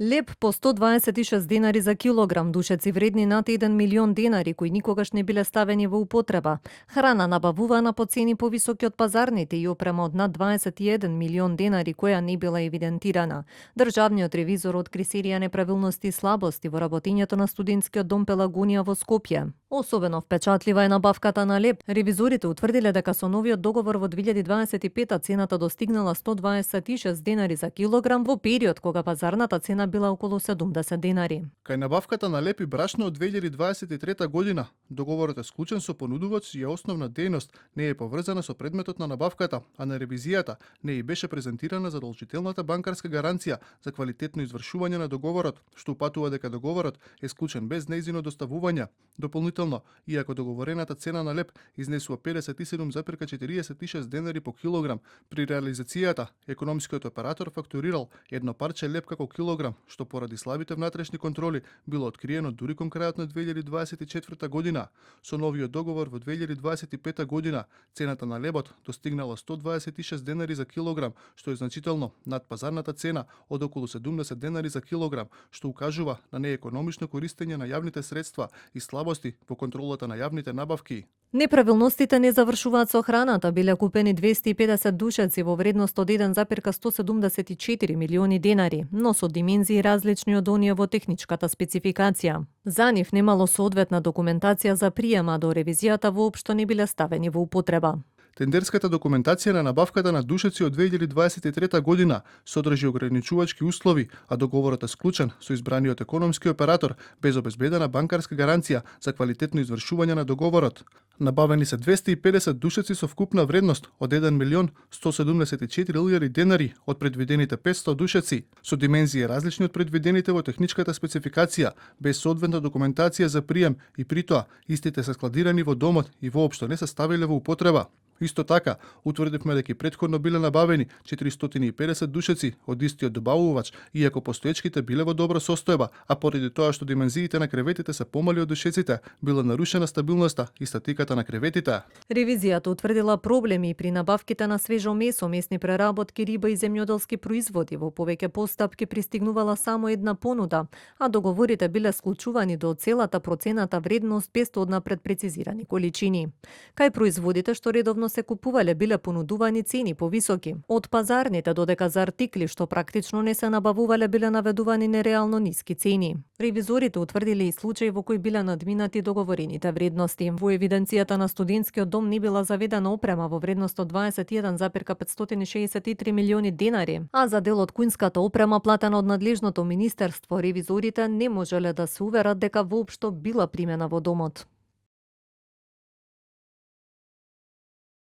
Леб по 126 денари за килограм, душеци вредни над 1 милион денари кои никогаш не биле ставени во употреба. Храна набавувана по цени повисоки од пазарните и опрема од над 21 милион денари која не била евидентирана. Државниот ревизор откри серија неправилности и слабости во работењето на студентскиот дом Пелагонија во Скопје. Особено впечатлива е набавката на леб. Ревизорите утврдиле дека со новиот договор во 2025 цената достигнала 126 денари за килограм во период кога пазарната цена била околу 70 денари. Кај набавката на леб и брашно од 2023 година, договорот е склучен со понудувач и основна дејност не е поврзана со предметот на набавката, а на ревизијата не и беше презентирана задолжителната банкарска гаранција за квалитетно извршување на договорот, што упатува дека договорот е склучен без нејзино доставување. Дополнително, иако договорената цена на леб изнесува 57,46 денари по килограм, при реализацијата економскиот оператор фактурирал едно парче леб како килограм, што поради слабите внатрешни контроли било откриено дури кон крајот на 2024 година. Со новиот договор во 2025 година цената на лебот достигнала 126 денари за килограм, што е значително над пазарната цена од околу 70 денари за килограм, што укажува на неекономично користење на јавните средства и слабости во контролата на јавните набавки. Неправилностите не завршуваат со храната. Биле купени 250 душеци во вредност од 1,174 милиони денари, но со димензии различни од оние во техничката спецификација. За нив немало соодветна документација за приема, до ревизијата воопшто не биле ставени во употреба. Тендерската документација на набавката на душеци од 2023 година содржи ограничувачки услови, а договорот е склучен со избраниот економски оператор без обезбедена банкарска гаранција за квалитетно извршување на договорот. Набавени се 250 душеци со вкупна вредност од 1 милион 174 илјади денари од предвидените 500 душеци, со димензии различни од предвидените во техничката спецификација, без соодветна документација за прием и притоа истите се складирани во домот и воопшто не се ставиле во употреба. Исто така, утврдивме дека претходно биле набавени 450 душеци од истиот добавувач, иако постоечките биле во добра состојба, а поради тоа што димензиите на креветите се помали од душеците, била нарушена стабилноста и статиката на креветите. Ревизијата утврдила проблеми при набавките на свежо месо, месни преработки, риба и земјоделски производи. Во повеќе постапки пристигнувала само една понуда, а договорите биле склучувани до целата процената вредност без однапред прецизирани количини. Кај производите што редовно се купувале биле понудувани цени повисоки. Од пазарните додека за артикли што практично не се набавувале биле наведувани нереално ниски цени. Ревизорите утврдиле и случаи во кои биле надминати договорените вредности. Во евиденцијата на студентскиот дом не била заведена опрема во вредност од 21,563 милиони денари, а за дел од кујнската опрема платена од надлежното министерство, ревизорите не можеле да се уверат дека воопшто била примена во домот.